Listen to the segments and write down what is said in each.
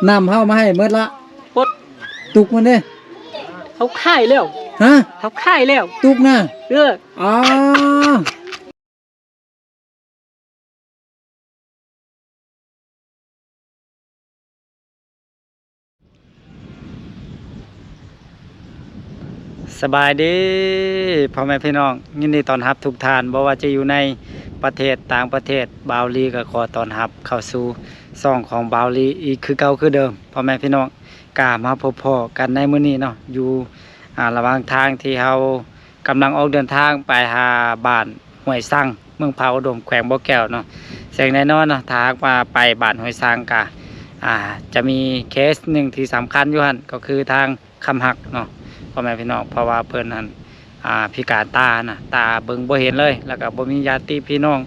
ນ້ຳເຮົາມາໃຫ້ໝົດລະ ໝົດ ຕຸກມັນເດ້ ເຮົາຂາຍແລ້ວ ຮະ ເຮົາຂາຍແລ້ວ ຕຸກນະ ເອີ ອໍ. ສະບາຍດີພໍ່ແມ່ພີ່ນ້ອງ ຍິນດີຕ້ອນຮັບທຸກທ່ານ ບໍ່ວ່າຈະຢູ່ໃນປະເທດ ຕ່າງປະເທດ ບ່າວລີກໍຂໍຕ້ອນຮັບເຂົ້າສູ່ຊ່ອງຂອງບ່າວລີອີກຄືເກົ່າຄືເດີມ ພໍ່ແມ່ພີ່ນ້ອງ. ກະມາພົບພໍ້ກັນໃນມື້ນີ້ເນາະ ຢູ່ ອາ ລະຫວ່າງທາງທີ່ເຮົາ ກຳລັງອອກເດີນທາງໄປຫາບ້ານຫ້ວຍສັງ ເມືອງຜາອຸດົມ ແຂວງບໍ່ແກ້ວເນາະ. ເຊິ່ງແນ່ນອນເນາະ ຖ້າຫາກວ່າໄປບ້ານຫ້ວຍສັງກະ ອາ ຈະມີເຄສໜຶ່ງທີ່ສຳຄັນຢູ່ຫັ້ນ ກໍຄືທາງຄຳຮັກເນາະ ພໍ່ແມ່ພີ່ນ້ອງ ເພາະວ່າເພິ່ນຫັ້ນ ອາ ພິການຕານະ ຕາເບິ່ງບໍ່ເຫັນເລີຍ ແລ້ວກໍບໍ່ມີຍາດຕິພີ່ນ້ອງ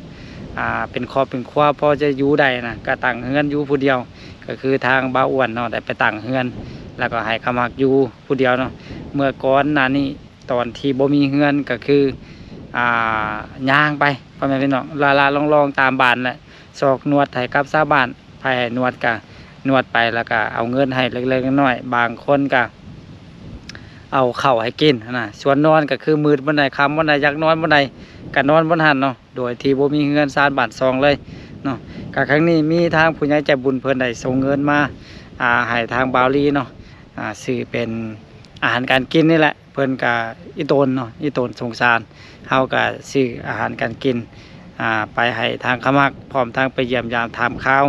ອາ ເປັນຄອບເປັນຄົວພໍຈະຢູ່ໄດ້ນະ ກໍຕັ້ງເຮືອນຢູ່ຜູ້ດຽວ ກໍຄືທາງບ່າວອ້ວນເນາະ ໄດ້ໄປຕັ້ງເຮືອນ ແລ້ວກໍໃຫ້ຄຳຮັກຢູ່ຜູ້ດຽວເນາະ. ເມື່ອກ່ອນໜ້ານີ້ ຕອນທີ່ບໍ່ມີເຮືອນກໍຄື ອ່າ ຍ່າງໄປ ພໍ່ແມ່ພີ່ນ້ອງ ລະລະລອງໆຕາມບ້ານແຫຼະ ຊອກນວດໃຫ້ກັບຊາວບ້ານ ໃຜໃຫ້ນວດກະນວດໄປ ແລ້ວກະເອົາເງິນໃຫ້ເລັກໆນ້ອຍໆ ບາງຄົນກະເອົາເຂົ້າໃຫ້ກິນຫັ້ນນະ. ສ່ວນນອນກະຄືມືດບ່ອນໃດ ຄ່ຳບ່ອນໃດ ຢາກນອນບ່ອນໃດກະນອນບ່ອນຫັ້ນເນາະ ໂດຍທີ່ບໍ່ມີເຮືອນຊານບ້ານຊ່ອງເລີຍເນາະ. ກະຄັ້ງນີ້ມີທາງຜູ້ໃຫຍ່ໃຈບຸນເພິ່ນໄດ້ສົ່ງເງິນມາ ອ່າ ໃຫ້ທາງບ່າວລີເນາະ ອ່າ ຊື້ເປັນອາຫານການກິນນີ້ແຫຼະ. ເພິ່ນກະອີ່ຕົນເນາະ ອີ່ຕົນສົງສານ ເຮົາກະຊື້ອາຫານການກິນ ອ່າ ໄປໃຫ້ທາງຄຳຮັກ ພ້ອມທັງໄປຢ້ຽມຢາມຖາມຂ່າວ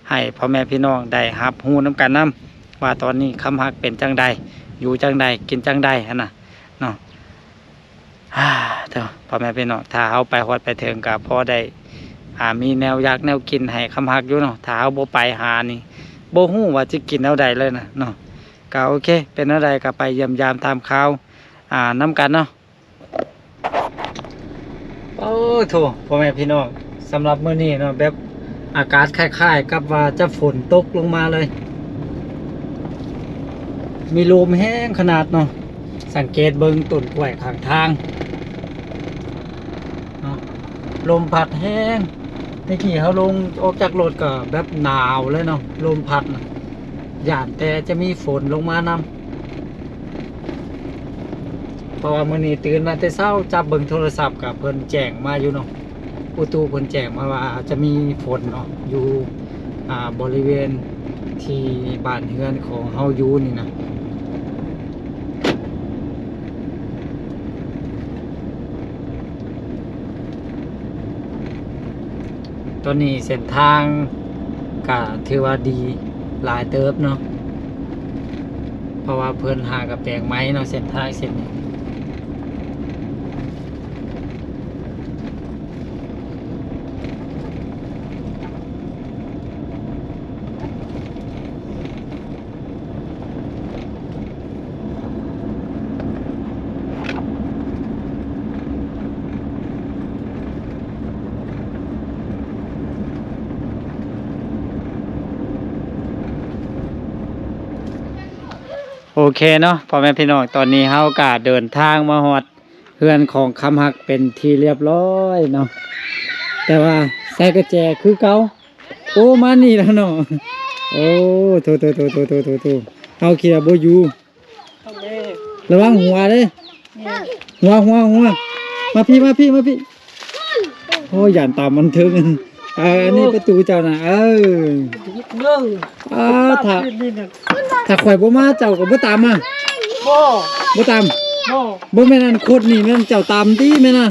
ໃຫ້ພໍ່ແມ່ພີ່ນ້ອງໄດ້ຮັບຮູ້ນຳກັນນຳ ວ່າຕອນນີ້ຄຳຮັກເປັນຈັ່ງໃດ ຢູ່ຈັ່ງໃດ ກິນຈັ່ງໃດຫັ້ນນະເນາະ. ເອີ ພໍ່ແມ່ພີ່ນ້ອງ ຖ້າເຮົາໄປຮອດໄປເຖິງກະພໍໄດ້ ອ່າ ມີແນວຢາກແນວກິນໃຫ້ຄຳຮັກຢູ່ເນາະ. ຖ້າເຮົາບໍ່ໄປຫານີ້ ບໍ່ຮູ້ວ່າຊິກິນແນວໃດເລີຍນະເນາະ. ກະໂອເຄ ເປັນແນວໃດກະໄປຢ້ຽມຢາມຖາມຂ່າວ ອ່າ ນຳກັນເນາະ. ໂອ້ໂທ້ ພໍ່ແມ່ພີ່ນ້ອງ ສຳລັບມື້ນີ້ເນາະ ແບບອາກາດຄ້າຍໆກັບວ່າຈະຝົນຕົກລົງມາເລີຍ ມີລົມແຮງຂະໜາດເນາະ. ສັງເກດເບິ່ງຕົ້ນກ້ວຍຂ້າງທາງເນາະ ລົມພັດແຮງ. ແຕ່ກີ້ເຮົາລົງອອກຈາກລົດກໍແບບໜາວເລີຍເນາະ ລົມພັດນະ ຢ້ານແຕ່ຈະມີຝົນລົງມານຳ. ເພາະວ່າມື້ນີ້ຕື່ນມາແຕ່ເຊົ້າ ຈັບເບິ່ງໂທລະສັບກະເພິ່ນແຈ້ງມາຢູ່ເນາະ ອຸຕຸເພິ່ນແຈ້ງມາວ່າຈະມີຝົນເນາະ ຢູ່ ອ່າ ບໍລິເວນທີ່ບ້ານເຮືອນຂອງເຮົາຢູ່ນີ້ນະ. ຕອນນີ້ເສັ້ນທາງກະຖືວ່າດີຫຼາຍເຕີບເນາະ ເພາະວ່າເພິ່ນຫາກະແປງໃໝ່ເນາະ ເສັ້ນທາງເສັ້ນນີ້. ໂອເຄເນາະ ພໍ່ແມ່ພີ່ນ້ອງ ຕອນນີ້ເຮົາກະເດີນທາງມາຮອດ ເຮືອນຂອງຄຳຮັກເປັນທີ່ລຽບຮ້ອຍເນາະ ແຕ່ວ່າໃສ່ກະແຈຄືເກົ່າ. ໂອ້ ມານີ້ແລ້ວເນາະ ໂອ້ ໂທ້ໆໆໆໆ ເຮົາຄິດວ່າບໍ່ຢູ່ ລະວັງຫົວເດ້ ຫົວ ຫົວ ຫົວ ມາພີ້ ມາພີ້ ມາພີ້. ໂອ້ຍ ຢ້ານຕາມມັນເຖິງ ເອີ ອັນນີ້ປະຕູເຈົ້ານະ ເອີ ເອີ ຖ້າ ຖ້າຂ້ອຍບໍ່ມາ ເຈົ້າກໍບໍ່ຕາມມາ ບໍ່ ບໍ່ຕາມ ບໍ່ ບໍ່ແມ່ນອັນຄົດນີ້ແມ່ນເຈົ້າຕາມຕິແມ່ນນະ.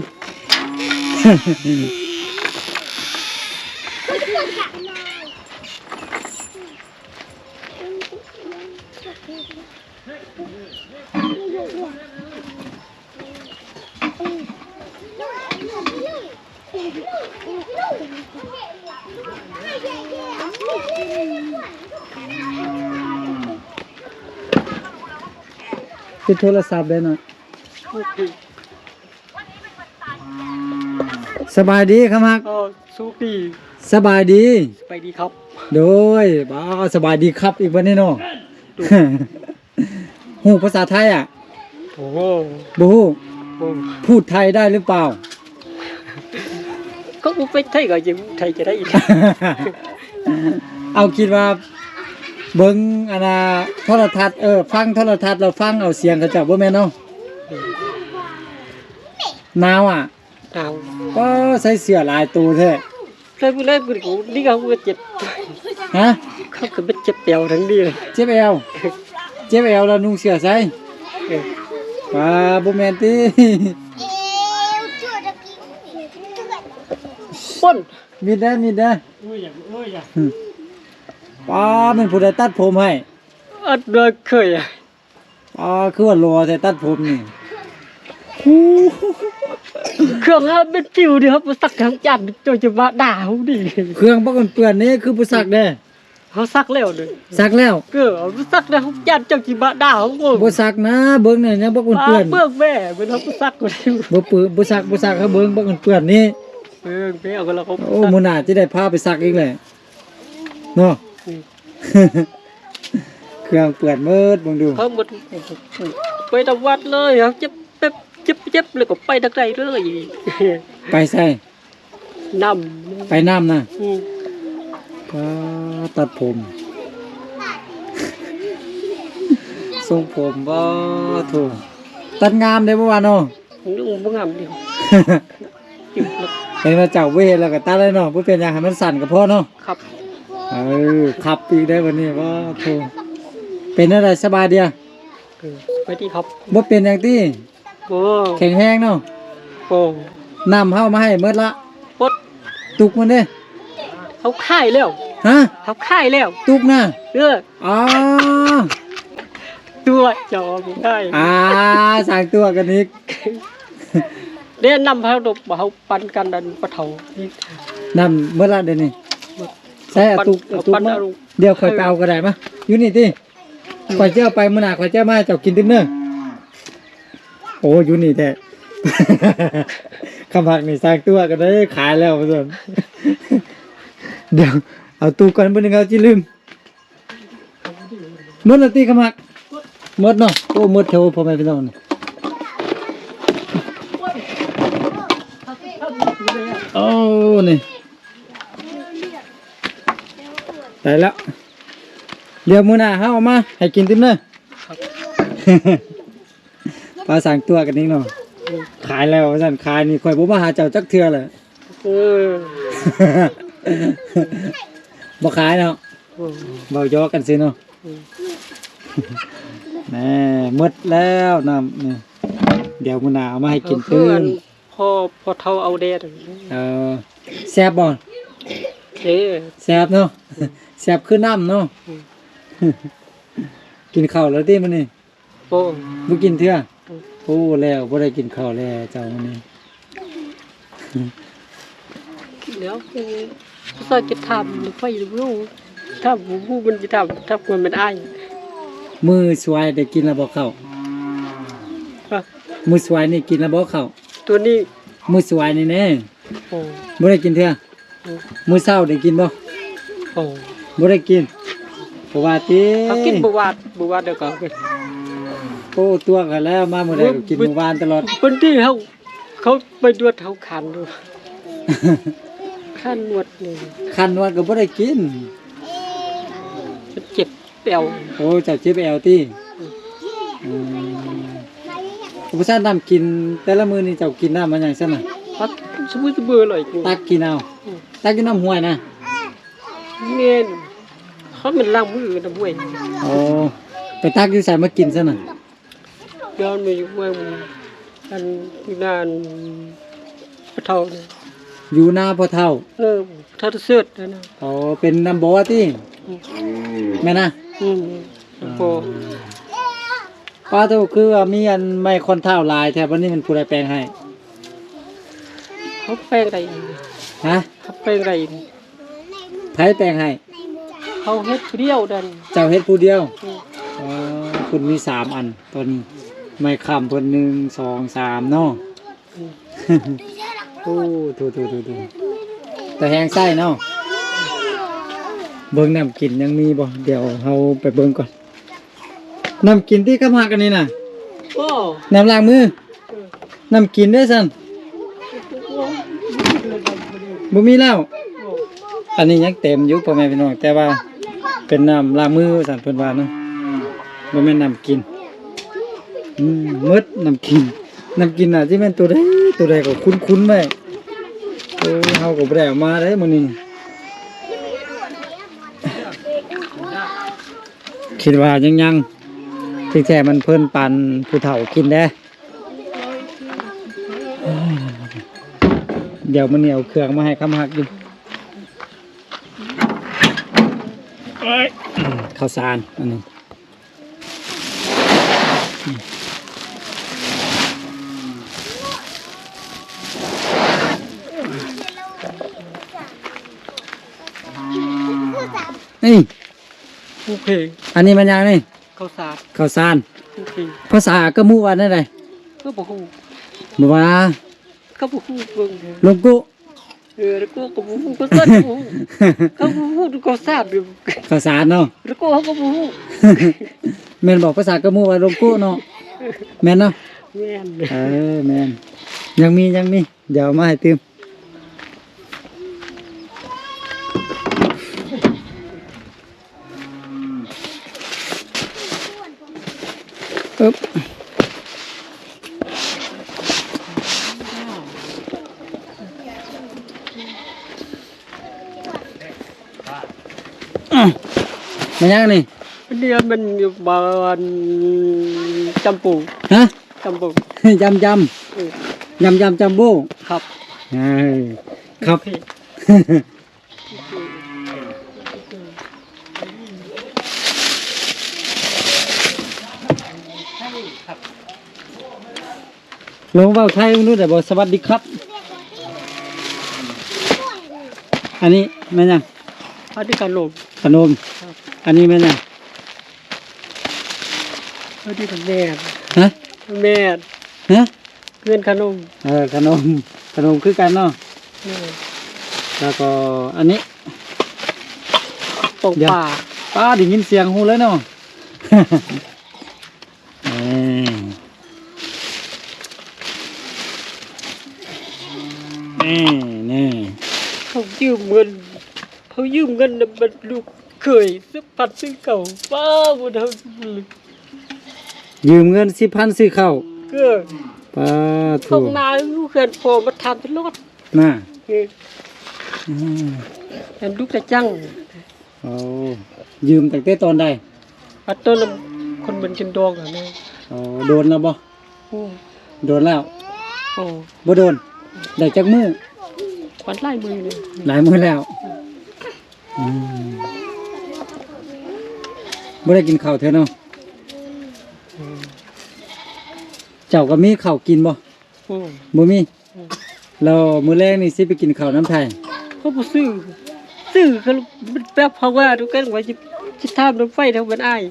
ປິດໂທລະສັບໄດ້ໜ້ອຍ. ສະບາຍດີຄຳຮັກ. ອໍ ສະບາຍດີ. ສະບາຍດີ. ສະບາຍດີຄັບ. ໂດຍ ບາ ສະບາຍດີຄັບອີກບັດນີ້ເນາະ. ໂດຍ. ຮູ້ພາສາໄທອະ? ໂອ້ໂຫ ບໍ່ຮູ້. ບໍ່. ພູດໄທໄດ້ຫຼືເປົ່າ? ກໍບໍ່ເປັນໄທກໍຈະໄທຈະໄດ້ອີກ. ເອົາ ຄິດວ່າ ເບິ່ງອັນນ່າໂທລະທັດ ເອີ ຟັງໂທລະທັດແລ້ວຟັງເອົາສຽງເຂົາເຈົ້າ ບໍ່ແມ່ນເນາະ? ໜາວອະ? ໜາວ. ປ້າ ໃສ່ເສື້ອຫຼາຍໂຕແທ້. ໃສ່ຜູ້ໃດຜູ້ນີ້ກໍເຈັບ. ຮະ? ເຂົາກໍໄປເຈັບແອວທັງນີ້. ເຈັບແອວ? ເຈັບແອວແລ້ວນຸ່ງເສື້ອໃສ່? ເອີ. ປ້າ ບໍ່ແມ່ນຕິ? ປົນ ມິດເດີ ມິດເດີ. ປ້າ ແມ່ນຜູ້ໃດຕັດຜົມໃຫ້? ອັດເດີເຄີຍ. ອໍ ຄືວ່າຫຼໍ່ແທ້ຕັດຜົມນີ້. ເຄື່ອງເຮົາເປັນປິວນີ້ ເຮົາບໍ່ຊັກ ເຮົາຢ້ານເຈົ້າຈະມາດ່າເຮົານີ້. ເຄື່ອງບັກເປື້ອນນີ້ຄືບໍ່ຊັກເດ້? ເຮົາຊັກແລ້ວເດ້. ຊັກແລ້ວ? ເອີ ເຮົາບໍ່ຊັກເດ້ ເຮົາຢ້ານເຈົ້າຊິມາດ່າເຮົາ. ບໍ່ຊັກນະ ເບິ່ງນີ້ຍັງບັກເປື້ອນ. ປ້າ ເບິ່ງແມ່ ເບິ່ງເຮົາບໍ່ຊັກ. ບໍ່ປຶ ບໍ່ຊັກ ບໍ່ຊັກ ເຮົາເບິ່ງບັກເປື້ອນນີ້. ເບິ່ງແມ່ ເອົາລະເຮົາ. ໂອ້ ມື້ໜ້າຈະໄດ້ພາໄປຊັກອີກແຫຼະເນາະ. ອືມ. ເຄື່ອງເປື້ອນໝົດ ເບິ່ງດູ. ເຂົາໝົດ ໄປຕາມວັດເລີຍ. ເຮົາເຈັບແປັບ ເຈັບ ເຈັບ ແລ້ວກໍໄປທາງໃດເລີຍ. ໄປໃສ? ນ້ຳ. ໄປນ້ຳນະ? ອືມ. ປ້າ ຕັດຜົມ ຊົງຜົມບໍ່? ໂທ້ ຕັດງາມເດ້ບໍ່ວ່າເນາະ? ໂອ້ ບໍ່ງາມເດ. ເຫັນວ່າເຈົ້າບໍ່ເຮັດແລ້ວກໍຕັດເລີຍເນາະ. ບໍ່ເປັນຫຍັງ ໃຫ້ມັນສັ້ນກໍພໍເນາະ. ຄັບ. ເອີ ຄັບອີກໄດ້ບັດນີ້. ວ້າ ໂທ້ ເປັນແນວໃດ ສະບາຍດີ? ເອີ ໄປຕິຄັບ. ບໍ່ເປັນຫຍັງຕິ? ໂອ້ ແຂງແຮງເນາະ. ໂອ້ ນ້ຳເຮົາມາໃຫ້ໝົດລະ. ໝົດ. ຕຸກມັນເດ້? ເຮົາຂາຍແລ້ວ. ຮະ? ເຮົາຂາຍແລ້ວ. ຕຸກນະ? ເອີ. ອໍ ຕົວະເຈົ້າເອົາໄປຂາຍ. ອ່າ ສ້າງຕົວະກັນອີກ. ເດ້ ນ້ຳເຮົາ ເຮົາປັນກັນ ອັນປະເຖົານີ້. ນ້ຳໝົດລະດຽວນີ້. ໝົດ. ໃສ່ເອົາຕຸກ ເອົາຕຸກມາ. ດຽວຂ້ອຍໄປເອົາກໍໄດ້ມາ. ຢູ່ນີ້ຕິ? ຂ້ອຍຈະເອົາໄປ ມື້ໜ້າຂ້ອຍຈະເອົາມາໃຫ້ເຈົ້າກິນຕື່ມເດີ. ໂອ້ ຢູ່ນີ້ແທ້. ຄຳຮັກນີ້ສ້າງຕົວະກັນເດີ ຂາຍແລ້ວວ່າຊັ້ນ. ດຽວເອົາຕູ້ກ່ອນ ມື້ໜຶ່ງເຮົາຊິລືມ. ໝົດແລ້ວຕິຄຳຮັກ? ໝົດເນາະ. ໂອ້ ໝົດແທ້ພໍ່ແມ່ພີ່ນ້ອງນີ້. ໂອ້ ນີ້ ໄດ້ແລ້ວ. ດຽວມື້ໜ້າເຮົາເອົາມາໃຫ້ກິນຕື່ມເດີ. ປາສ້າງຕົວະກັນອີກເນາະ. ຂາຍແລ້ວວ່າຊັ້ນ. ຂາຍນີ້ຂ້ອຍບໍ່ມາຫາເຈົ້າຈັກເທື່ອແລ້ວ. ເອີ ບໍ່ຂາຍເນາະ. ເອີ ເວົ້າຢອກກັນຊື່ເນາະ. ເອີ ແນ່ ໝົດແລ້ວນ້ຳນີ້. ດຽວມື້ໜ້າເອົາມາໃຫ້ກິນຕື່ມ. ເອີ ພໍ ພໍເຖົ້າເອົາແດ່. ເອີ ແຊບບໍ່? ເອີ ແຊບເນາະ. ແຊບຄືນ້ຳເນາະ. ກິນເຂົ້າແລ້ວຕິມື້ນີ້? ໂອ້ ບໍ່ກິນເທື່ອ. ໂອ້ ແລ້ວບໍ່ໄດ້ກິນເຂົ້າແລ້ວເຈົ້າມື້ນີ້. ກິນແລ້ວ ຜູ້ຊາຍຈະຖາມໄປຢູ່ ຖາມບໍ່ຮູ້ ມັນຈະຖາມ ຖາມຄົນແມ່ນອ້າຍ. ມື້ສວາຍໄດ້ກິນແລ້ວບໍ່ເຂົ້າ? ຮະ? ມື້ສວາຍນີ້ກິນແລ້ວບໍ່ເຂົ້າ? ຕົວນີ້ ມື້ສວາຍນີ້ແນ່. ໂອ້ ບໍ່ໄດ້ກິນເທື່ອ. ໂອ້ ມື້ເຊົ້າໄດ້ກິນບໍ່? ໂອ້ ບໍ່ໄດ້ກິນ. ບໍ່ວ່າຕິ ເຮົາກິນມື້ວານ ມື້ວານແລ້ວກໍເອົາໄປ. ໂອ້ ຕົວະກັນແລ້ວ ມາມື້ໃດກໍກິນມື້ວານຕະຫຼອດ. ເພິ່ນທີ່ເຮົາ ເຂົາໄປດວດເຮົາຄັນຢູ່ ຄັນນວດນີ້ ຄັນນວດກໍບໍ່ໄດ້ກິນ. ມັນເຈັບແອວ. ໂອ້ ເຈົ້າເຈັບແອວຕິ? ອືມ ອືມ. ບໍ່ຊັ້ນນ້ຳກິນແຕ່ລະມື້ນີ້ເຈົ້າກິນນ້ຳມາຫຍັງຊັ້ນນະ? ຕັກສະບືສະບືເລີຍ. ຕັກກິນເອົາ. ອືມ ຕັກຢູ່ນ້ຳຫ້ວຍນະ? ແມ່ນ ເຂົາແມ່ນລ້າງມືນ້ຳຫ້ວຍ. ໂອ້ ໄປຕັກຢູ່ໃສມາກິນຊັ້ນນະ? ຍ້ອນມາຢູ່ເມືອງ ອັນ ຢູ່ນາ ອັນ ພໍ່ເຖົ້ານີ້. ຢູ່ນາພໍ່ເຖົ້າ? ເອີ ພໍ່ເຖົ້າເສິດນັ້ນນະ. ອໍ ເປັນນ້ຳບໍ່ຕິ? ອືມ ແມ່ນນະ? ອືມ ນ້ຳບໍ່. ປ້າໂຕ ຄືວ່າມີອັນໄມ້ຄ້ອນທ້າວຫຼາຍແທ້ ບັດນີ້ແມ່ນຜູ້ໃດແປງໃຫ້? ເຂົາແປງໄດ້. ຮະ? ເຂົາແປງໄດ້. ໃຜແປງໃຫ້? ເຮົາເຮັດຜູ້ດຽວນັ້ນ. ເຈົ້າເຮັດຜູ້ດຽວ? ອືມ ອໍ ເພິ່ນມີສາມອັນຕອນນີ້ ໄມ້ຄ້ຳເພິ່ນ ໜຶ່ງ ສອງ ສາມເນາະ. ອືມ ໂອ້ ໂທ້ໆ ແຕ່ແຮງໃຊ້ເນາະ. ເບິ່ງນ້ຳກິນຍັງມີບໍ່? ດຽວເຮົາໄປເບິ່ງກ່ອນ. ນ້ຳກິນທີ່ກຳຮັກອັນນີ້ນະ? ໂອ້ ນ້ຳລ້າງມື. ເອີ ນ້ຳກິນເດ້ຊັ້ນ ບໍ່ມີແລ້ວ. ໂອ້ ອັນນີ້ຍັງເຕັມຢູ່ພໍ່ແມ່ພີ່ນ້ອງ ແຕ່ວ່າໄປ ປັນນ້ຳລ້າງມືວ່າຊັ້ນເພິ່ນວ່າເນາະ ບໍ່ແມ່ນນ້ຳກິນ. ອືມ ໝົດນ້ຳກິນ ນ້ຳກິນໜ້າຊິແມ່ນໂຕໃດໂຕໃດກໍຄຸ້ນໆໄວ້. ໂອ້ ເຮົາກໍບໍ່ໄດ້ເອົາມາເດ້ມື້ນີ້ ຄິດວ່າຍັງໆ ທີ່ແທ້ມັນເພິ່ນປານຜູ້ເຖົ້າກິນເດ້. ດຽວມື້ນີ້ເອົາເຄື່ອງມາໃຫ້ຄຳຮັກຢູ່. ເຂົ້າສານອັນນີ້ ນີ້ ໂອເຄ ອັນນີ້ແມ່ນຫຍັງນີ້? ເຂົ້າສານ ເຂົ້າສານ ໂອເຄ ພາສາກະມຸວ່າແນວໃດ? ກໍບໍ່ຮູ້ ບໍ່ວ່າ ກໍບໍ່ຮູ້ເບິ່ງ ໂລໂກ້ ເອີ ໂລໂກ້ກໍບໍ່ຮູ້ ພາສາກໍບໍ່ຮູ້ ເຂົາບໍ່ຮູ້ເຂົ້າສານ ເຂົ້າສານເນາະ ໂລໂກ້ເຮົາກໍບໍ່ຮູ້ ແມ່ນບໍ່? ພາສາກະມຸວ່າໂລໂກ້ເນາະ ແມ່ນເນາະ? ແມ່ນ ເອີ ແມ່ນ ຍັງມີ ຍັງມີ ດຽວເອົາມາໃຫ້ຕື່ມ. ອຶບ ແມ່ນຫຍັງນີ້? ອັນນີ້ມັນຢູ່ບ້ານຈຳໂປງ ຮະ? ຈຳໂປງ ຈຳ ຈຳ ເອີ ຈຳ ຈຳ ຈຳໂບ ຄັບ ເອີ ຄັບ ລອງເວົ້າໄທເບິ່ງດູໄດ້ບໍ່? ສະຫວັດດີຄັບ ອັນນີ້ແມ່ນຫຍັງ? ອັນນີ້ຂະໜົມ ຂະໜົມ ອັນນີ້ແມ່ນຫຍັງ? ອັນນີ້ແມ່ນ ຮະ? ແມ່ນ ຮະ? ເງິນຂະໜົມ ເອີ ຂະໜົມ ຂະໜົມຄືກັນເນາະ ແມ່ນ ແລ້ວກໍອັນນີ້ ຕົກປາ ປາ ໄດ້ຍິນສຽງຮູ້ເລີຍເນາະ ເອີ ນີ້ ນີ້ ເຂົາຢືມເງິນ ເຂົາຢືມເງິນນຳ ບັດລູກເຂີຍສິບພັນຊື້ເຂົ້າ ປ້າ ບໍ່ໄດ້ ຢືມເງິນສິບພັນຊື້ເຂົ້າ ເກີດ ປາໂທ ເຂົ້າມາຢູ່ເຮືອນພໍ່ມາຖາມຕະຫຼອດ ນະ ເອີ ອືມ ອັນລູກກະຈັງ ໂອ້ ຢືມຕັ້ງແຕ່ຕອນໃດ? ອັນຕອນຄົນເປັນກິນດອງຫັ້ນນະ ອໍ ໂດນແລ້ວບໍ່? ອືມ ໂດນແລ້ວ ໂອ້ ບໍ່ໂດນ ໄດ້ຈັກມື້? ມັນຫຼາຍມື້ແລ້ວ ຫຼາຍມື້ແລ້ວ ອືມ ບໍ່ໄດ້ກິນເຂົ້າເທື່ອເນາະ ອືມ ເຈົ້າກໍມີເຂົ້າກິນບໍ່? ອືມ ບໍ່ມີ ອືມ ແລ້ວມື້ແລງນີ້ຊິໄປກິນເຂົ້ານຳໃຜ? ເຂົາບໍ່ຊື້ ຊື້ກໍແບບເຮົາວ່າ ເຮົາກໍວ່າຊິ ຊິຖາມນຳໄຟ ເຮົາເປັນອ້າຍ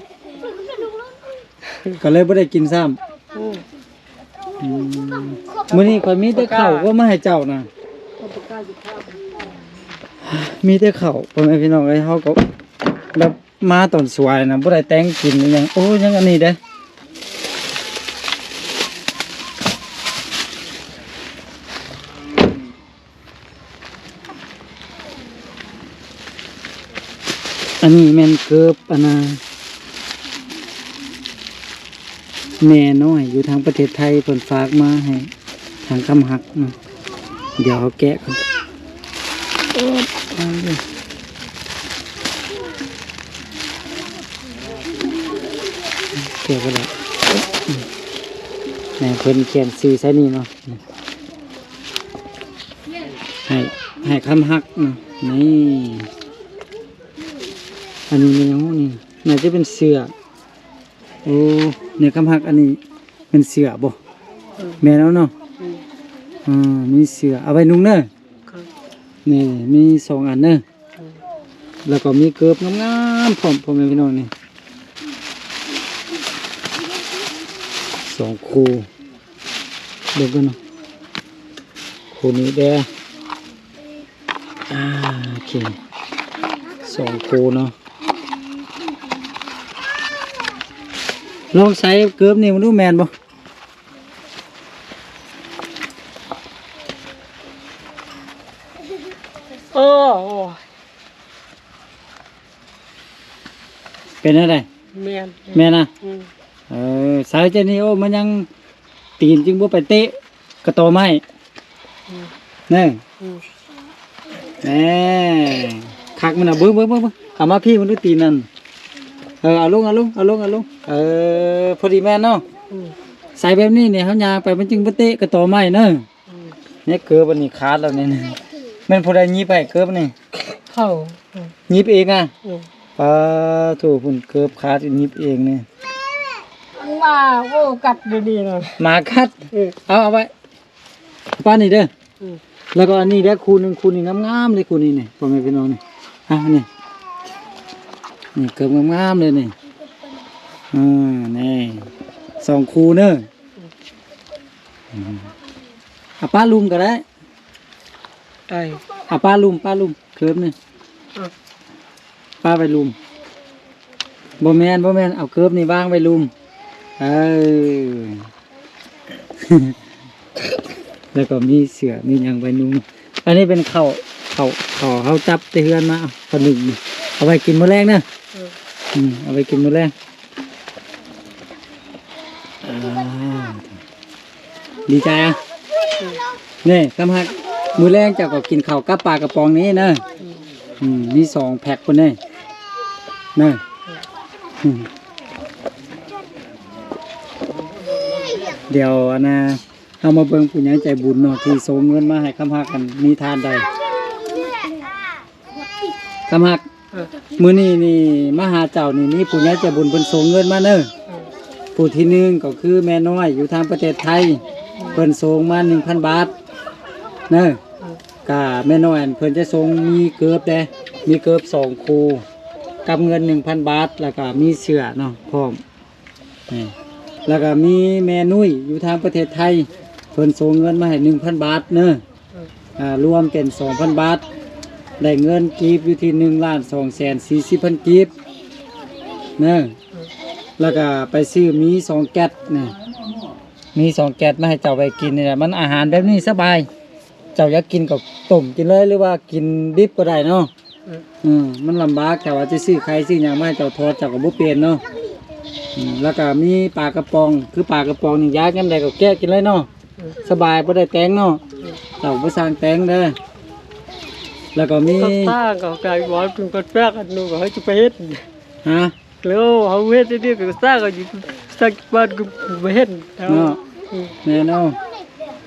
ກໍເລີຍບໍ່ໄດ້ກິນຊ້ຳ ອືມ ອືມ ມື້ນີ້ຂ້ອຍມີແຕ່ເຂົ້າກໍມາໃຫ້ເຈົ້ານະ ມີແຕ່ເຂົ້າ ພໍ່ແມ່ພີ່ນ້ອງເອີຍ ເຮົາກໍແບບມາຕອນສວຍນະ ບໍ່ໄດ້ແຕ່ງກິນອີ່ຫຍັງ ໂອ້ ຍັງອັນນີ້ເດ້ ອັນນີ້ແມ່ນເກີບ ອັນນ່າ ແມ່ນ້ອຍຢູ່ທາງປະເທດໄທ ເພິ່ນຝາກມາໃຫ້ທາງຄຳຮັກເນາະ ດຽວເຮົາແກະກ່ອນ ແກະບໍ່ໄດ້ ໃຫ້ເພິ່ນຂຽນຊື່ໃສ່ນີ້ເນາະ. ໃຫ້ ໃຫ້ຄຳຮັກນະ ນີ້ ອັນນີ້ແມ່ນຫຍັງ? ນີ້ໜ້າຈະເປັນເສື້ອ ໂອ້ ໃນຄຳຮັກ ອັນນີ້ແມ່ນເສື້ອບໍ່? ອືມ ແມ່ນແລ້ວເນາະ ອືມ ອືມ ມີເສື້ອ ເອົາໄວ້ນຸ່ງເດີ ນີ້ມີສອງອັນເດີ ແລ້ວກໍມີເກີບງາມໆ ພ້ອມ ພໍ່ແມ່ພີ່ນ້ອງ ນີ້ ສອງຄູ່ ເບິ່ງກັນເນາະ ຄູ່ນີ້ເດ້ ອ່າ ໂອເຄ ສອງຄູ່ເນາະ ລອງໃສ່ເກີບນີ້ເບິ່ງດູ ແມ່ນບໍ່? ເອີ ໂອ້ຍ. ປັນແນວໃດ? ແມ່ນ ແມ່ນນະ? ອືມ ເອີ ສາວເຈົ້ານີ້ ໂອ້ ມັນຍັງ ຕີນຈຶ່ງບໍ່ໄປເຕະກະຕໍໄມ້ ອືມ ເນີ ອືມ ແນ່ ຄັກມັນນະ ເບິ່ງ ເບິ່ງ ເບິ່ງ ເບິ່ງ ເອົາມາພີ້ມັນດູຕີນນັ້ນ ເອີ ເອົາລົງ ເອົາລົງ ເອົາລົງ ເອົາລົງ ເອີ ພໍດີແມ່ນເນາະ ອືມ ໃສ່ແບບນີ້ນີ້ ເຮົາຍ່າງໄປມັນຈຶ່ງບໍ່ເຕະກະຕໍໄມ້ເນີ ອືມ ນີ້ເກີບອັນນີ້ຂາດແລ້ວນີ້ ແມ່ນຜູ້ໃດຫຍິບໃຫ້ເກີບນີ້? ເຂົາ ຫຍິບເອງອະ? ອືມ ປາໂທ້ ພຸ້ນເກີບຂາດຫຍິບເອງນີ້ ມາ ໂອ້ ກັດດຽວນີ້ນະ ໝາກັດ ເອີ ເອົາ ເອົາໄວ້ ປານນີ້ເດີ ອືມ ແລ້ວກໍອັນນີ້ເດີ ຄູ່ໜຶ່ງ ຄູ່ນີ້ງາມໆເລີຍ ຄູ່ນີ້ນີ້ ພໍ່ແມ່ພີ່ນ້ອງນີ້ ອ່ະ ນີ້ ນີ້ເກີບງາມໆເລີຍນີ້ ອ່າ ນີ້ ສອງຄູ່ເນີ ອືມ ອືມ ເອົາປະລຸ່ມກໍໄດ້ ໄດ້ ເອົາປະລຸ່ມ ປະລຸ່ມ ເກີບນີ້ ອ່ະ ປະໄວ້ລຸ່ມ ບໍ່ແມ່ນ ບໍ່ແມ່ນ ເອົາເກີບນີ້ວາງໄວ້ລຸ່ມ ເອີ ແລ້ວກໍມີເສື້ອ ມີຫຍັງໄວ້ນຸ່ງ ອັນນີ້ເປັນເຂົ້າ ເຂົ້າ ເຂົ້າເຮົາຈັບແຕ່ເຮືອນມາ ເອົາ ເຂົ້າໜຶ້ງນີ້ ເອົາໄວ້ກິນມື້ແລງເດີ ເອີ ອືມ ເອົາໄວ້ກິນມື້ແລງ ອ່າ ດີໃຈອະ ນີ້ຄຳຮັກ ມື້ແລງເຈົ້າກໍກິນເຂົ້າກັບປາກະປ໋ອງນີ້ເນີ ອືມ ມີສອງແພັກພຸ້ນເນີ ອືມ ດຽວອັນນ່າ ເຮົາມາເບິ່ງຜູ້ໃຫຍ່ໃຈບຸນເນາະ ທີ່ສົ່ງເງິນມາໃຫ້ຄຳຮັກ ອັນມີທ່ານໃດ ຄຳຮັກ ເອີ ມື້ນີ້ນີ້ມາຫາເຈົ້ານີ້ ມີຜູ້ໃຫຍ່ໃຈບຸນເພິ່ນສົ່ງເງິນມາເນີ ເອີ ຜູ້ທີໜຶ່ງກໍຄືແມ່ນ້ອຍຢູ່ທາງປະເທດໄທ ເພິ່ນສົ່ງມາໜຶ່ງພັນບາດເນີ ເອີ ກະແມ່ນ້ອຍເພິ່ນຈະສົ່ງມີເກີບເດ້ ມີເກີບສອງຄູ່ ກັບເງິນໜຶ່ງພັນບາດ ແລ້ວກະມີເສື້ອເນາະ ພ້ອມ ນີ້ ແລ້ວກໍມີແມ່ນຸ້ຍຢູ່ທາງປະເທດໄທ ເພິ່ນສົ່ງເງິນມາໃຫ້ໜຶ່ງພັນບາດເນີ ເອີ ອ່າ ລວມເປັນສອງພັນບາດ ໄດ້ເງິນກີບຢູ່ທີ່ໜຶ່ງລ້ານສອງແສນສີ່ສິບພັນກີບເນີ ເອີ ແລ້ວກໍໄປຊື້ໝີ່ສອງແກັດນະ ໝີ່ສອງແກັດມາໃຫ້ເຈົ້າໄວ້ກິນນີ້ແຫຼະ ມັນອາຫານແບບນີ້ສະບາຍ ເຈົ້າຢາກກິນກໍຕົ້ມກິນເລີຍ ຫຼືວ່າກິນດິບກໍໄດ້ເນາະ ອືມ ອືມ ມັນລຳບາກ ຖ້າວ່າຈະຊື້ໄຂ່ຊື້ຫຍັງມາໃຫ້ເຈົ້າທອດ ເຈົ້າກໍບໍ່ເປັນເນາະ ອືມ ແລ້ວກໍມີປາກະປ໋ອງ ຄືປາກະປ໋ອງນີ້ຢາກຍາມໃດກໍແກະກິນເລີຍເນາະ ອືມ ສະບາຍ ບໍ່ໄດ້ແຕ່ງເນາະ ອືມ ເຈົ້າບໍ່ສ້າງແຕ່ງເດີ ແລ້ວກໍມີ ກໍສ້າງ ກໍໄກ່ວອນ ເປັນແປກໆ ອັນໜູກໍໃຫ້ຈະໄປເຮັດ ຮະ? ແລ້ວເຮົາເຮັດເດ ກໍສ້າງກໍຢູ່ ສ້າງບ້ານກໍບໍ່ເຫັນເນາະ ອືມ ແມ່ນເນາະ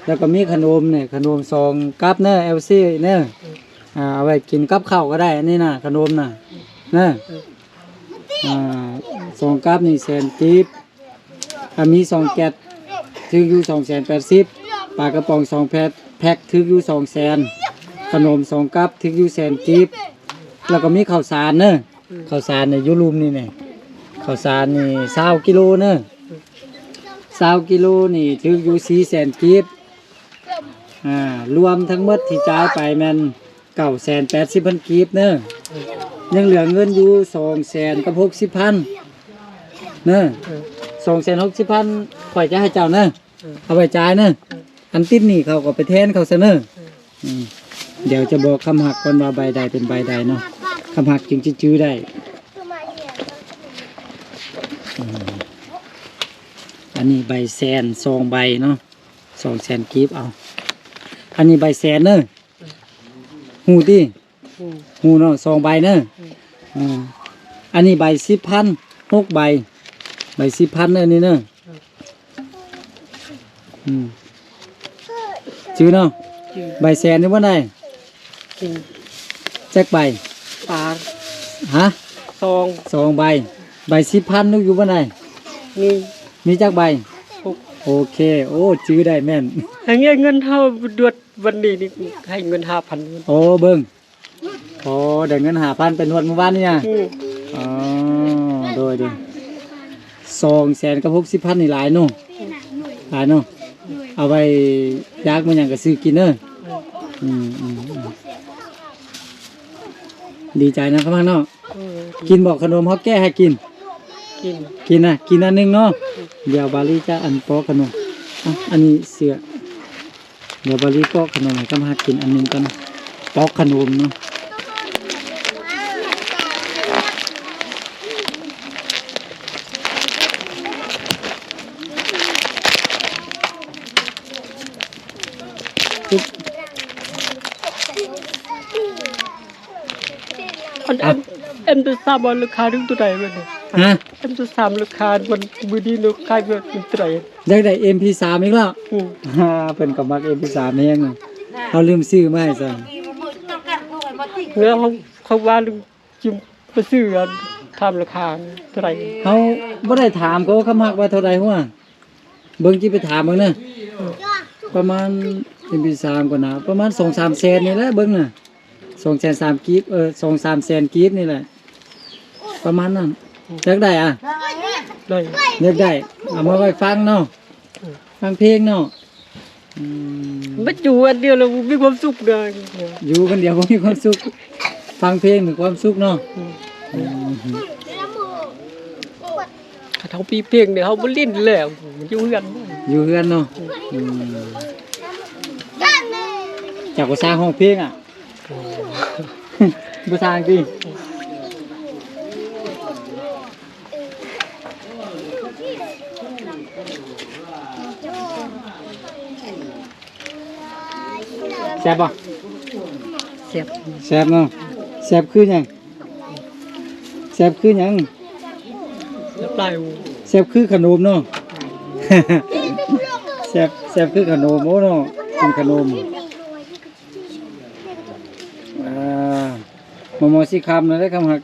ແລ້ວກໍມີຂະໜົມນີ້ ຂະໜົມສອງກັບເນີ ແອວຊີເນີ ອືມ ອ່າ ເອົາໄວ້ກິນກັບເຂົ້າກໍໄດ້ ອັນນີ້ນະ ຂະໜົມນະ ເນີ ອືມ ອ່າ ສອງກັບນີ້ແສນກີບ ອ່າ ມີສອງແກັດ ຖືກຢູ່ສອງແສນແປດສິບ ປາກະປ໋ອງສອງແພັກ ແພັກຖືກຢູ່ສອງແສນ ຂະໜົມສອງກັບ ຖືກຢູ່ແສນກີບ ແລ້ວກໍມີເຂົ້າສານເນີ ອືມ ເຂົ້າສານນີ້ຢູ່ລຸ່ມນີ້ນີ້ ເຂົ້າສານນີ້ຊາວກິໂລເນີ ຊາວກິໂລນີ້ຖືກຢູ່ສີ່ແສນກີບ ອ່າ ລວມທັງໝົດທີ່ຈ່າຍໄປແມ່ນເກົ້າແສນແປດສິບພັນກີບເນີ ອືມ ຍັງເຫຼືອເງິນຢູ່ສອງແສນກັບຫົກສິບພັນເນີ ອືມ ສອງແສນຫົກສິບພັນຂ້ອຍຈະໃຫ້ເຈົ້າເນີ ອືມ ເອົາໄວ້ຈ່າຍເນີ ອືມ ອັນຕິດໜີ້ເຂົາກໍໄປແທນເຂົາຊະເນີ ອືມ ອືມ ດຽວຈະບອກຄຳຮັກກ່ອນວ່າໃບໃດເປັນໃບໃດເນາະ ຄຳຮັກຈຶ່ງຈະຈື່ໄດ້ ອືມ ອັນນີ້ໃບແສນສອງໃບເນາະ ສອງແສນກີບ ເອົາ ອັນນີ້ໃບແສນເນີ ຮູ້ຕິ? ຮູ້ ຮູ້ເນາະ ສອງໃບເນີ ອືມ ອ່າ ອັນນີ້ໃບສິບພັນ ຫົກໃບ ໃບສິບພັນເນີ ນີ້ເນີ ອືມ ອືມ ຈື່ເນາະ ຈື່ ໃບແສນຢູ່ບ່ອນໃດ? ກິນ ຈັກໃບ? ປາ ຮະ? ສອງ ສອງໃບ ໃບສິບພັນຢູ່ບ່ອນໃດ? ມີ ມີຈັກໃບ? ຫົກ ໂອເຄ ໂອ້ ຈື່ໄດ້ແມ່ນ ໃຫ້ເງິນເຮົາດວດ ວັນນີ້ນີ້ໃຫ້ເງິນຫ້າພັນ ໂອ້ ເບິ່ງ ອໍ ໄດ້ເງິນຫ້າພັນໄປນວດມື້ວານນີ້ນະ ອືມ ອໍ ໂດຍ ໂດຍ ສອງແສນກັບຫົກສິບພັນນີ້ຫຼາຍເນາະ ຫຼາຍເນາະ ເອົາໄວ້ຢາກມື້ຫຍັງກໍຊື້ກິນເດີ ອືມ ອືມ ອືມ ດີໃຈນະຄຳຮັກເນາະ ເອີ ກິນບໍ່ຂະໜົມເຮົາແກະໃຫ້ກິນ ກິນ ກິນນະ ກິນອັນໜຶ່ງເນາະ ດຽວບາລີຈະອັນປອກຂະໜົມ ອ່ະ ອັນນີ້ເສື້ອ ດຽວບາລີປອກຂະໜົມໃຫ້ຄຳຮັກກິນອັນໜຶ່ງກ່ອນ ປອກຂະໜົມເນາະ. ອັນ ອັນ ເອັມສາມ ລາຄາເທົ່າໃດບັດນີ້? ຮະ? ເອັມສາມ ລາຄາ ວັນມື້ນີ້ລາຄາເທົ່າໃດ? ຢາກໄດ້ເອັມພີສາມອີກແລ້ວ? ອືມ ເພິ່ນກໍມັກເອັມພີສາມແຮງ. ເຮົາລືມຊື້ມາໃຫ້ຊະ. ແລ້ວເຮົາ ເຂົາວ່າລືມ ຈຶ່ງໄປຊື້ ອັນ ຖາມລາຄາເທົ່າໃດ? ເຮົາບໍ່ໄດ້ຖາມເຂົາ ຄຳຮັກວ່າເທົ່າໃດຫົວ? ເບິ່ງ ຈິໄປຖາມເບິ່ງເດີ. ປະມານ ເອັມພີສາມ ກໍໜາ ປະມານສອງສາມແສນນີ້ແຫຼະ ເບິ່ງນະ ສອງແສນສາມກີບ ເອີ ສອງສາມແສນກີບນີ້ແຫຼະ ປະມານນັ້ນ. ຢາກໄດ້ອະ? ໄດ້ ຢາກໄດ້ ເອົາມາໄວ້ຟັງເນາະ ອືມ ຟັງເພງເນາະ. ອືມ ມັນຢູ່ອັນດຽວແລ້ວບໍ່ມີຄວາມສຸກເດີ. ຢູ່ຄົນດຽວບໍ່ມີຄວາມສຸກ ຟັງເພງມີຄວາມສຸກເນາະ. ອືມ ອືມ ຄັນເຮົາມີເພງນີ້ເຮົາບໍ່ຫຼິ້ນແລ້ວ ຢູ່ເຮືອນ ຢູ່ເຮືອນເນາະ. ອືມ ເຈົ້າກໍຊ່າງຮ້ອງເພງອະ. ບໍ່ຊ່າງຕິ? ແຊບບໍ່? ແຊບ ແຊບເນາະ. ແຊບຄືຫຍັງ? ແຊບຄືຫຍັງ? ແຊບຫຼາຍ. ແຊບຄືຂະໜົມເນາະ. ແຊບ ແຊບຄືຂະໜົມ. ໂອ້ເນາະ ກິນຂະໜົມ. ອ່າ ມໍ່ໆຊິຄ່ຳແລ້ວເດ້ ຄຳຮັກ.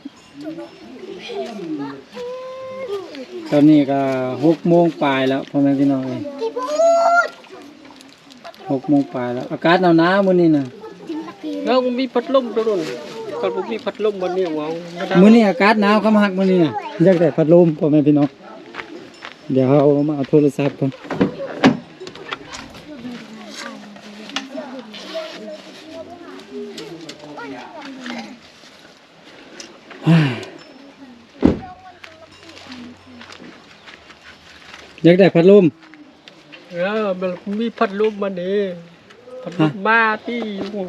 ຕອນນີ້ກໍຫົກໂມງປາຍແລ້ວ ພໍ່ແມ່ພີ່ນ້ອງເອີຍ ຫົກໂມງປາຍແລ້ວ. ອາກາດໜາວໆມື້ນີ້ນະ. ເຮົາມີພັດລົມຕົວນັ້ນ ຄັນບໍ່ມີພັດລົມບັດນີ້ເວົ້າບໍ່ໄດ້. ມື້ນີ້ອາກາດໜາວ ຄຳຮັກ ມື້ນີ້ນະ. ຢາກໄດ້ພັດລົມ ພໍ່ແມ່ພີ່ນ້ອງ. ດຽວເຮົາມາເອົາໂທລະສັບກ່ອນ. ຢາກໄດ້ພັດລົມ. ເອີ ມັນມີພັດລົມມານີ້ ພັດລົມ ຮະ ມາຕິ ໂອ້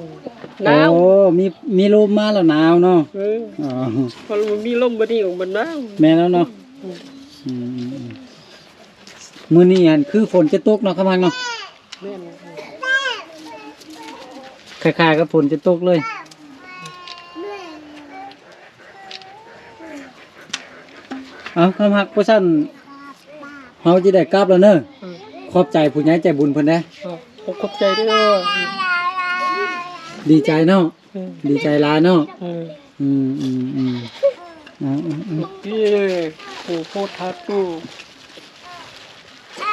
ໜາວ. ໂອ້ ມີ ມີລົມມາແລ້ວໜາວເນາະ. ເອີ ອໍ ຄັນບໍ່ມີລົມບາດນີ້ມັນໜາວ. ແມ່ນແລ້ວເນາະ. ອືມ ອືມ ອືມ. ມື້ນີ້ຫັ້ນຄືຝົນຈະຕົກເນາະ ຄຳຮັກເນາະ. ແມ່ນ ຄ້າຍໆກັບຝົນຈະຕົກເລີຍ. ເອົາ ຄຳຮັກ ບໍ່ຊັ້ນເຮົາຈະໄດ້ກັບແລ້ວເນີ. ເອີ ຂອບໃຈຜູ້ໃຫຍ່ໃຈບຸນເພິ່ນເດ້. ເອີ ຂອບໃຈເດີ. ດີໃຈເນາະ. ເອີ ດີໃຈຫຼາຍເນາະ. ເອີ ອືມ ອືມ ອືມ ເອີ ໂອ້ ໂພດທາຕູ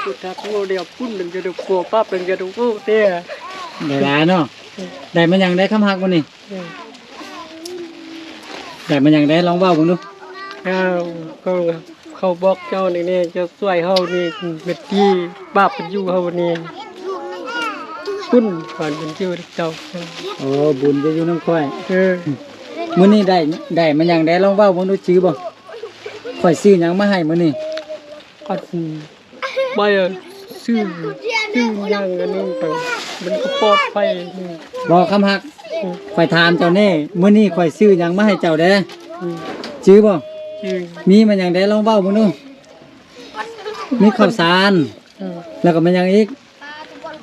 ໂພດທາຕູ ດຽວປຸ້ນ ດຽວໂກປັບ ດຽວໂກເຕ ໄດ້ຫຼາຍເນາະ. ເອີ ໄດ້ມາຫຍັງໄດ້ຄຳຮັກມື້ນີ້? ເອີ ໄດ້ມາຫຍັງໄດ້ ລອງເວົ້າເບິ່ງດູ. ເອີ ກໍເຂົາບອກເຈົ້ານີ້ແນ່ ເຈົ້າຊ່ວຍເຮົານີ້ ເປັນທີ່ບາບເປັນຢູ່ເຮົານີ້ ບຸນບານເປັນຢູ່ເຈົ້າ. ໂອ້ ບຸນຈະຢູ່ນຳຂ້ອຍ. ເອີ ມື້ນີ້ໄດ້ ໄດ້ມາຫຍັງແດ່ ລອງເວົ້າເບິ່ງດູ ຈື່ບໍ່? ຂ້ອຍຊື້ຫຍັງມາໃຫ້ມື້ນີ້? ອັນ ໄປຊື້ ຊື້ຫຍັງອັນນີ້ໄປ ມັນກໍປອດໄພ. ບໍ່ ຄຳຮັກ ຂ້ອຍຖາມເຈົ້າແນ່ ມື້ນີ້ຂ້ອຍຊື້ຫຍັງມາໃຫ້ເຈົ້າແດ່? ອືມ ຈື່ບໍ່? ຈື່. ມີມາຫຍັງແດ່ ລອງເວົ້າເບິ່ງດູ. ມີເຂົ້າສານ ອືມ ແລ້ວກໍແມ່ນຫຍັງອີກ?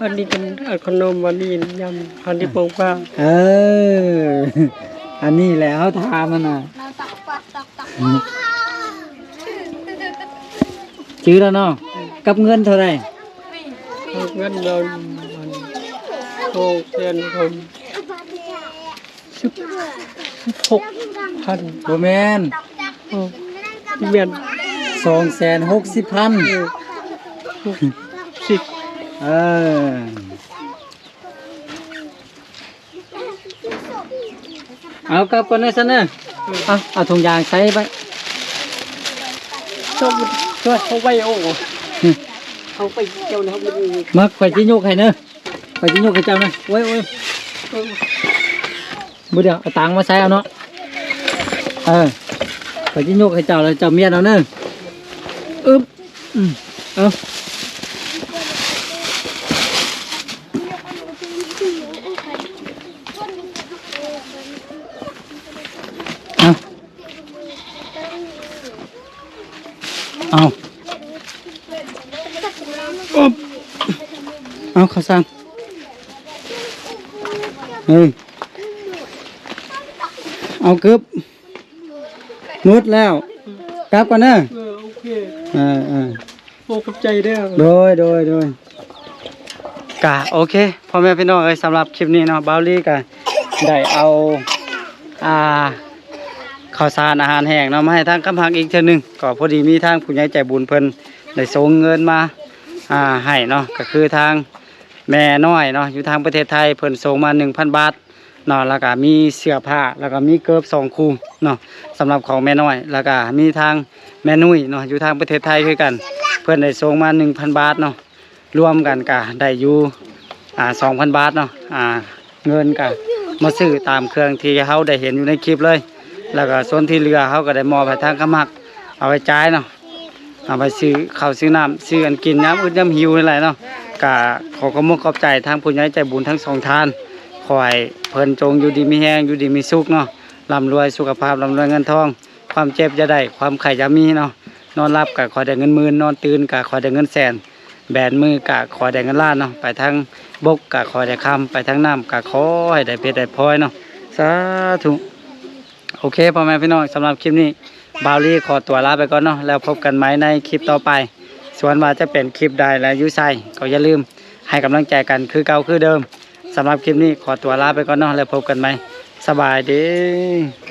ອັນນີ້ເປັນ ເອີ ຂະໜົມ ອັນນີ້ຍຳ ອັນນີ້ ອ່າ ໂປ່ງປາ. ເອີ ອັນນີ້ແຫຼະເຮົາຖາມຫັ້ນນະ. ຈື່ແລ້ວເນາະ. ກັບເງິນເທົ່າໃດ? ກັບເງິນລາວ ສອງແສນ ສິບ ສິບຫົກພັນ. ບໍ່ແມ່ນ. ເອີ ແມ່ນ ສອງແສນຫົກສິບພັນ. ເອີ ເອີ ສິບ ເອົາກັບກ່ອນເດີຊັ້ນເດີ. ເອີ ເອົາ ເອົາຖົງຢາງໃສ່ໄວ້ ຊ່ວຍ ຊ່ວຍເອົາໄວ້. ໂອ້ ເອົາໄປເຈົ້ານະ. ມາ ຂ້ອຍຊິຍົກໃຫ້ເດີ ຂ້ອຍຊິຍົກໃຫ້ເຈົ້ານະ. ໂອ້ຍ ໂອ້ຍ ບໍ່ ດຽວເອົາຕັງມາໃສ່ເອົາເນາະ. ເອີ ຂ້ອຍຊິຍົກໃຫ້ເຈົ້າ ແລ້ວເຈົ້າມ້ຽນເອົາເດີ. ອຶບ ອືມ ເອົາ ເອົາ ເອົາ ອຶບ ເອົາ ເຂົ້າສານ. ເອີ ເອົາເກີບ ໝົດແລ້ວ ກັບກ່ອນເດີ. ເອີ ໂອເຄ ເອີໆ ໂອ້ ຂອບໃຈເດີ. ໂດຍ ໂດຍ ໂດຍ. ກະໂອເຄ ພໍ່ແມ່ພີ່ນ້ອງເອີຍ ສຳລັບຄລິບນີ້ເນາະ ບ່າວລີກະໄດ້ເອົາ ອ່າ ເຂົ້າສານອາຫານແຫ້ງເນາະ ມາໃຫ້ທາງຄຳຮັກອີກເທື່ອໜຶ່ງ. ກໍພໍດີມີທາງຜູ້ໃຫຍ່ໃຈບຸນເພິ່ນໄດ້ສົ່ງເງິນມາ ອ່າ ໃຫ້ເນາະ ກໍຄືທາງແມ່ນ້ອຍເນາະ ຢູ່ທາງປະເທດໄທ ເພິ່ນສົ່ງມາໜຶ່ງພັນບາດເນາະ ແລ້ວກໍມີເສື້ອຜ້າ ແລ້ວກໍມີເກີບສອງຄູ່ເນາະ ສຳລັບຂອງແມ່ນ້ອຍ. ແລ້ວກໍມີທາງແມ່ນຸ້ຍເນາະ ຢູ່ທາງປະເທດໄທຄືກັນ ເພິ່ນໄດ້ສົ່ງມາໜຶ່ງພັນບາດເນາະ. ລວມກັນກະໄດ້ຢູ່ ອ່າ ສອງພັນບາດເນາະ. ອ່າ ເງິນກະມາຊື້ຕາມເຄື່ອງທີ່ເຮົາໄດ້ເຫັນຢູ່ໃນຄລິບເລີຍ ແລ້ວກະສ່ວນທີ່ເຫຼືອເຮົາກະໄດ້ມອບໃຫ້ທາງຄຳຮັກເອົາໄປຈ່າຍເນາະ ເອົາໄປຊື້ເຂົ້າຊື້ນ້ຳ ຊື້ອັນກິນຍາມອຶດຍາມຫິວນີ້ແຫຼະເນາະ. ກະຂໍຂອບມຸກຂອບໃຈທາງຜູ້ໃຫຍ່ໃຈບຸນທັງສອງທ່ານ ຂໍໃຫ້ເພິ່ນຈົ່ງຢູ່ດີມີແຮງ ຢູ່ດີມີສຸກເນາະ ລ່ຳລວຍສຸຂະພາບ ລ່ຳລວຍເງິນທອງ ຄວາມເຈັບຢ່າໄດ້ ຄວາມໄຂ້ຢ່າມີເນາະ. ນອນຫຼັບກະຂໍໄດ້ເງິນໝື່ນ ນອນຕື່ນກະຂໍໄດ້ເງິນແສນ ແບນມືກະຂໍໄດ້ເງິນລ້ານເນາະ. ໄປທາງບົກກະຂໍໄດ້ຄຳ ໄປທາງນ້ຳກະຂໍໃຫ້ໄດ້ເພັດໄດ້ພອຍເນາະ ສາທຸ. ໂອເຄ ພໍ່ແມ່ພີ່ນ້ອງ ສຳລັບຄລິບນີ້ບ່າວລີຂໍຕົວລາໄປກ່ອນເນາະ ແລ້ວພົບກັນໃໝ່ໃນຄລິບຕໍ່ໄປ. ສ່ວນວ່າຈະເປັນຄລິບໃດ ແລະ ຢູ່ໃສ ກໍຢ່າລືມໃຫ້ກຳລັງໃຈກັນຄືເກົ່າຄືເດີມ. ສຳລັບຄລິບນີ້ຂໍຕົວລາໄປກ່ອນເນາະ ແລ້ວພົບກັນໃໝ່. ສະບາຍດີ.